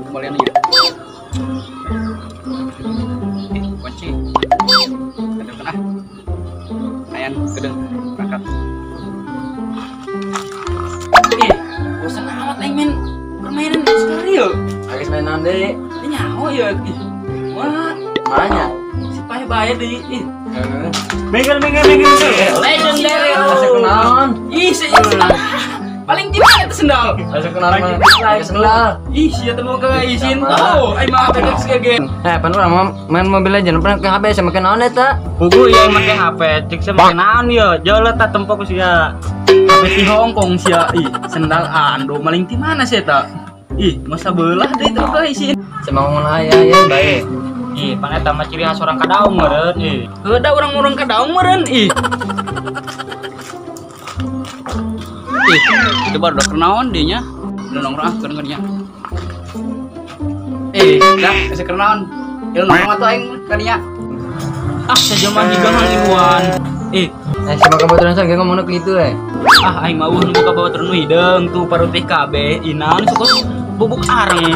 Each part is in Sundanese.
Kembalian ieu. Kunci. Ada ah. Ayan gedeng berangkat. Bosan amat aing main permainan sekali yo. Agis mainan deui. Nyaho ya. Ih. Wah, mana? Si pae bae deui. Ih. Minggir. Legendary. Asa kunaon? Ih, si paling di mana itu sendal? Asa kunaon mah? Sendal. Ih, sia teu boga izin tuh. Aing mah HP ge. Pan urang mah main Mobile Legends pernah ke HP sama ke naon eta? Pugu ieu make HP, cek sama naon ieu. Jauh tah tempo ku sia. HP di Hong Kong sia. Ih, sendal ando maling di mana sia eta? Ih, masa belah deui teu boga izin. Sama ngomong aya ya bae. Ih, pan eta mah ciri khas orang Kadaung meureun ih. Heuh da urang-urang Kadaung meureun ih. Ih, itu baru udah kenaon dia nya. Udah nongkrong ah keur nya. Dah geus kenaon. Ieu nongkrong atuh aing ka dinya. Ah, sajaman higangan ibuan. Sama kabaturan ge ngomongna kitu eh. Ah, aing mah eueuh nu boga babaturan nu hideung tuh parutih kabeh. Inaon sukus bubuk areng.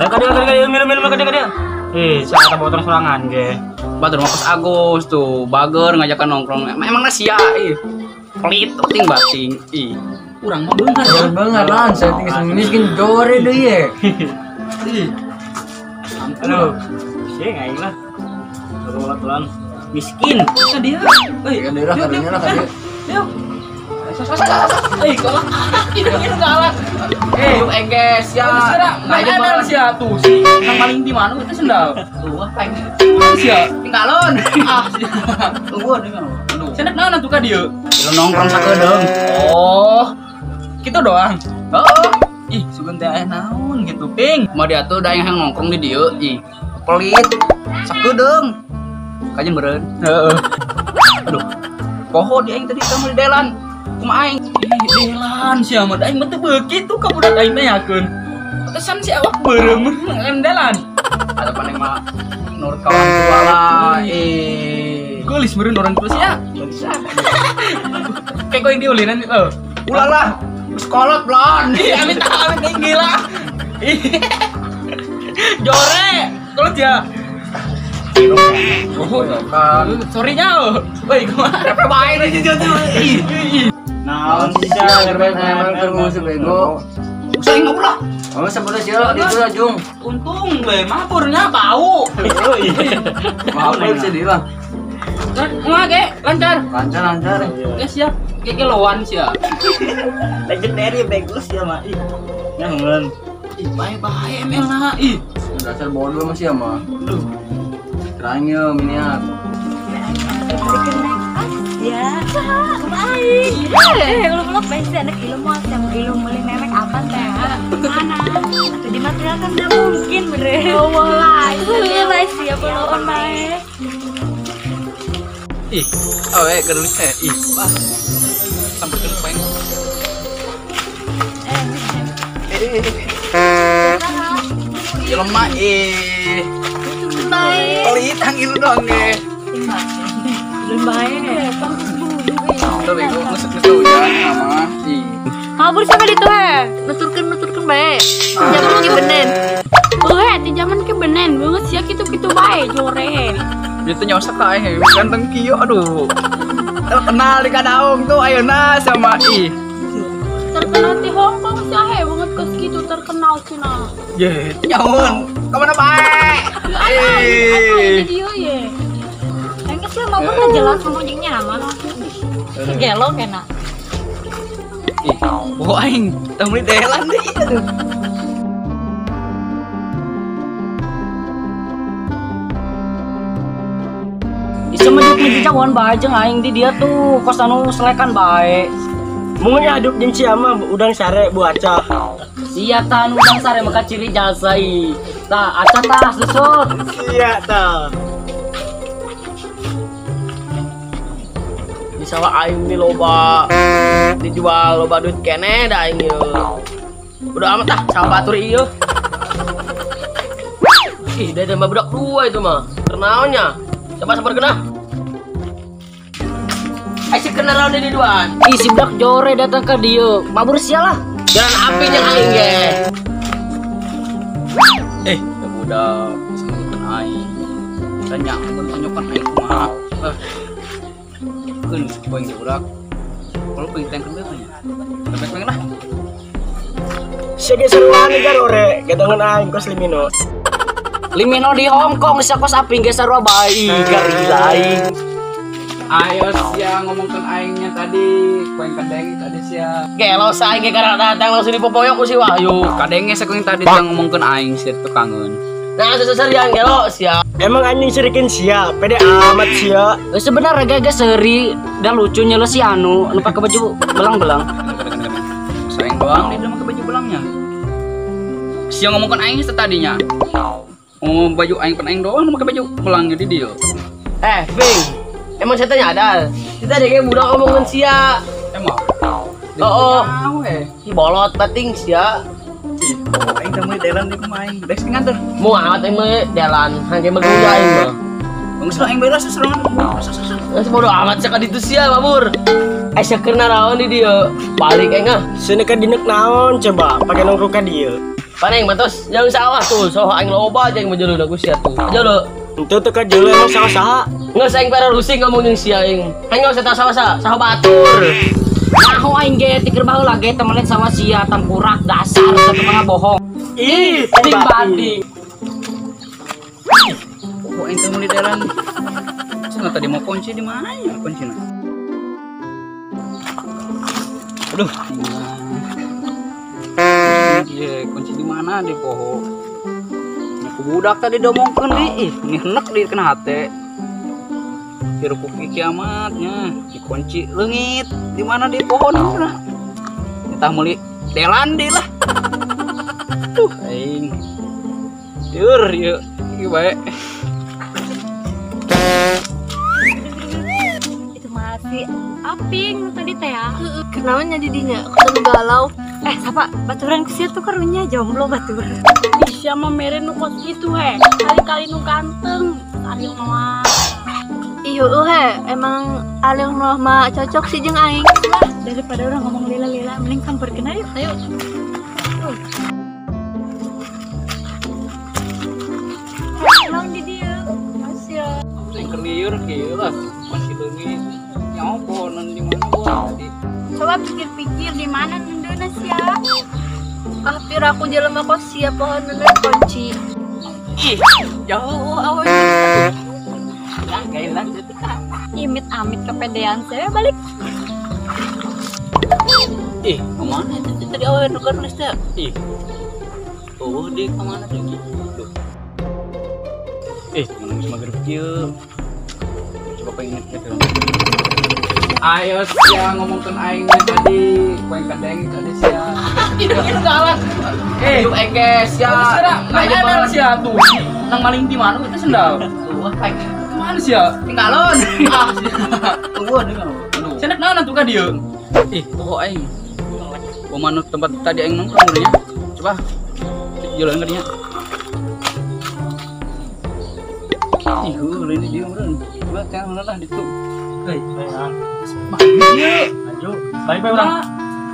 Ka dieu minum ka dieu. Saya babaturan sorangan ge. Batur mah kos Agus tuh, bager ngajakan nongkrong. Emangna sia ih. Pelit penting bating ih. Urang mah beunghar. Beunghar lan, saya tinggal miskin jore deui ye. Ih. Aduh, sih aing lah. Tulang miskin. Ka dia. Euy, ka daerah karunya lah ka dia. Yuk. Eh, galak. Ini galak. Engges ya. Ngajak bareng sia tuh si nang maling di mana itu sendal. Tuh apa aing. Sia tinggalon. Ah, sia. Tunggu deui mah. Cenah naon atuh ka dieu? Lu nongkrong sakedeung. Oh. Kitu doang. Heeh. Ih, sugan teh aya naon gitu, Ping. Mah diatuh da yang nongkrong di dieu ih. Pelit. Sakedeung. Kajen meureun. Heeh. Aduh. Poho di aing tadi kamu di delan. Kumaha aing? Ih, delan sia mah aing mah teu beuki tuh ka budak aing teh yakeun. Pantesan si awak beureum delan. Ada paling mah nurut kawan tua lah. Geulis meureun orang tua sia. Kayak kau yang diulinan itu. Ulah lah. Sekolot blon. Ih, amit amit gila. Jore, kolot ya. Oh, kan. Sorry nya. Woi, kumaha? Bae deui tuh. Ih. Naon sih keur main keur nguseup bego. Usah ngobrol lah. Oh, sebelah sia di itu jung. Untung we mapurnya bau. Mabur sedih lah. Kumaha ge? Lancar. Lancar. Oke siap. Ge lowan sia. Legendary bagus ya mah. Ih. Nyaman. Ih, bae-bae ML na ih. Dasar bodoh masih ya mah. Aduh. Terangnya miniat. Ya, kumaha? Uluk-uluk pasti anak ilmu sama ilmu meuli memek apa teh? Mana? Atau di material kan udah mungkin bener. Oh lah, itu bae siap lawan bae. Ih, awe geus teh. Ih, wah. Samperkeun poin. Lemah ih. Bae. Pelit hang ilu doang ge. Bae. Tuh bego ngusuk-ngusuk hujan sama ih. Kabur sampe ditu he. Nuturkeun bae. Zaman ki benen. Heuh, ti zaman ki benen banget sia kitu-kitu bae jore. Itu nyosek ka aing ganteng kieu aduh. Terkenal di Kadaung tuh ayeuna sama ih. Terkenal di Hong Kong sia he banget kos kitu terkenal cenah. Ye, nyaun. Ka mana bae? Eh. Di dieu ye. Aing geus mah pun jelas ngomong jeung nyaman. Gelo kena. Ih, bohong aing, teu meuli delan deui aduh. Bisa mah duit jagoan bae jeung aing di dia tuh kos anu selekan bae. Mun hidup jeung sia mah udang sare bu aca. Sia tah anu udang sare maka ciri jasa ih. Tah aca tah susut. Sia tah. Di sawah aing nih loba dijual loba duit kene da aing ieu. Udah amat ah sama batur ieu. Ih, da tambah budak dua itu mah. Ternaonnya. Coba sabar kena. Aing kena lawan di duaan. Ih, si budak jore datang ke dieu. Mabur sia lah. Jalan apinya aing ge. Ya budak bisa ngomongkeun aing. Tanya mun tunjukkan aing kumaha. Keun poing budak. Kalau pengen tengkeun deui nya. Sampai lah. Sige seruan garore, gadangan aing kos Limino. Limino di Hong Kong sia kos aping ge sarua bae garila aing. Ayo sia ngomongkeun aingnya tadi, poing kadeng tadi sia. Gelo sa aing ge karena datang langsung dipopoyok ku si Wahyu. Kadenge sakuing tadi teh ngomongkeun aing sia tukangeun. Nah, seserian gelo sia. Emang anjing serikin sia, pede amat sia. Sebenarnya gak seri dan lucunya lo si anu, anu pakai baju belang-belang. Sayang doang dia udah pakai baju belangnya. Sia ngomongkeun aing tadinya. Ngomong baju aing pan aing doang pakai baju belang jadi dia. Bing. Emang saya tanya ada. Kita deh kayak budak ngomongin sia. Emang. Oh. Si bolot bating sia. Aing teh meuli delan di kumaha aing. Dek nganter. Mau amat aing meuli delan, hangge meguya aing mah. Geus lah aing beres serangan. Geus bodo amat sia ka ditu sia babur. Aya keur naraon di dieu. Balik aing ah. Seuneu ka dinek naon coba pake nongkrong ka dieu. Paneng matos jauh sawah tuh, soh aing loba aja yang menjelu ku sia tuh. Jelo. Henteu teu ka jelo emang saha-saha. Geus aing para rusing ngomong jeung sia aing. Aing geus eta sawah saha batur. Naho aing ge tikeur baheula ge temenan sama sia tangkurak dasar satukang bohong. Ih, ting banding. Oh, aing teh meuli dalan. Cenah tadi mau kunci di mana ya kuncina? Aduh. Iya, kunci di mana di poho? Ku budak tadi domongkeun di, ih, ini henek di kena hate. Hirup ku kiamatnya, dikunci leungit di mana di pohon lah. Entah meuli delan di lah. Tuh, aing. Lieur ieu, ieu bae. Itu masih aping tadi teh ya. Kenaon nya di dinya, ketemu galau. Sapa baturan ku sia tuh karunya jomblo batur. Sia mah mere nu kos kitu he. Kali-kali nu ganteng, Ariel Noah. Iya he, emang Ariel Noah mah cocok sih jeung aing. Lah, daripada orang ngomong lila-lila mending samperkeun ayo. Ayo. Pulang di dieu. Masya. Aing keur lieur kieu lah, kunci leungit. Nyaho pohonan di mana gua tadi. Coba pikir-pikir di mana nenduna sia. Ah, piraku jelema kok sia pohon nenduna kunci. Ih, jauh awe. Ya, gailan detik. Imit-amit kepedean saya balik. Ih, kemana itu tadi awe nu geus teh? Ih. Oh, di kemana teh? Duh. Mana geus magrib kieu. Coba pengen gitu. Ayo sia ngomongkeun aingnya tadi, poing kadeng tadi sia. Hidup galak. Hidup engges sia. Ayo sia tuh. Nang maling di mana itu sendal. Tuh, aing. Kemana sia? Tinggalon. Ah, tunggu dengan. Cenah naon atuh ka dieu? Ih, pokok aing. Pemanu tempat tadi aing nongkrong nya. Coba jalan ka dinya. Ih, heuh ini dia meureun. Coba teh lah ditu. Hei, maju. Bye-bye urang.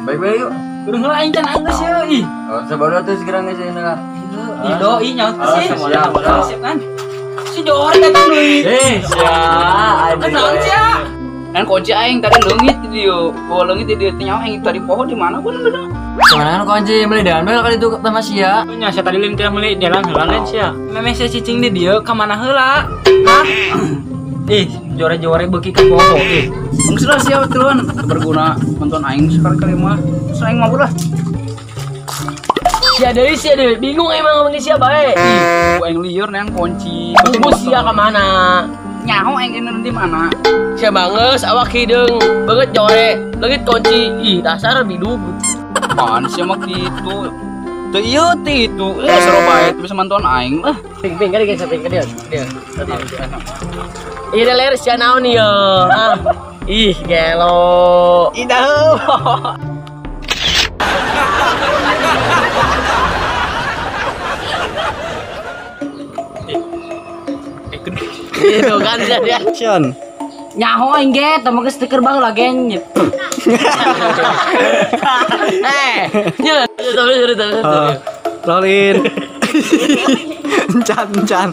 Bye-bye yuk. Urang heula aing can anggeus ye. Ih. Oh, sabar atuh segera geus ayeuna. Ih, doi nyaut sih. Siap, siap kan. Si Johor datang deui. Sia. Naon sia? Dan kunci aing tadi leungit di dieu. Bawa leungit di dieu teh nyawa aing tadi poho di mana pun bener. Soalnya kunci meuli delan bae kali itu sama sia. Nya sia tadi lain teh meuli delan heula lain sia. Memeh sia cicing di dieu ka mana heula? Hah? Ih, jore-jore beuki ka poho ih. Geus lah sia betulan berguna nonton aing sekali-kali mah. Terus aing mabur lah. Sia deui bingung emang ngomongin sia bae. Ih, ku aing lieur neang kunci. Tunggu sia ka mana? Nyaho aing ini di mana? Sia bangeus awak hideung, beungeut jore, leungit kunci. Ih, dasar bidug. Apaan sia mah kitu? Teu ieu teh itu. Seru bae bisa mantuan aing lah. Ping ping kali guys, ping ka dieu. Dieu. Iya ler sia naon ieu? Ah. Ih, gelo. Idah. Itu kan dia. Action. Nyaho aing ge teh mah geus teu keur baheula ge. Nya, terus. Rolin. Encan encan.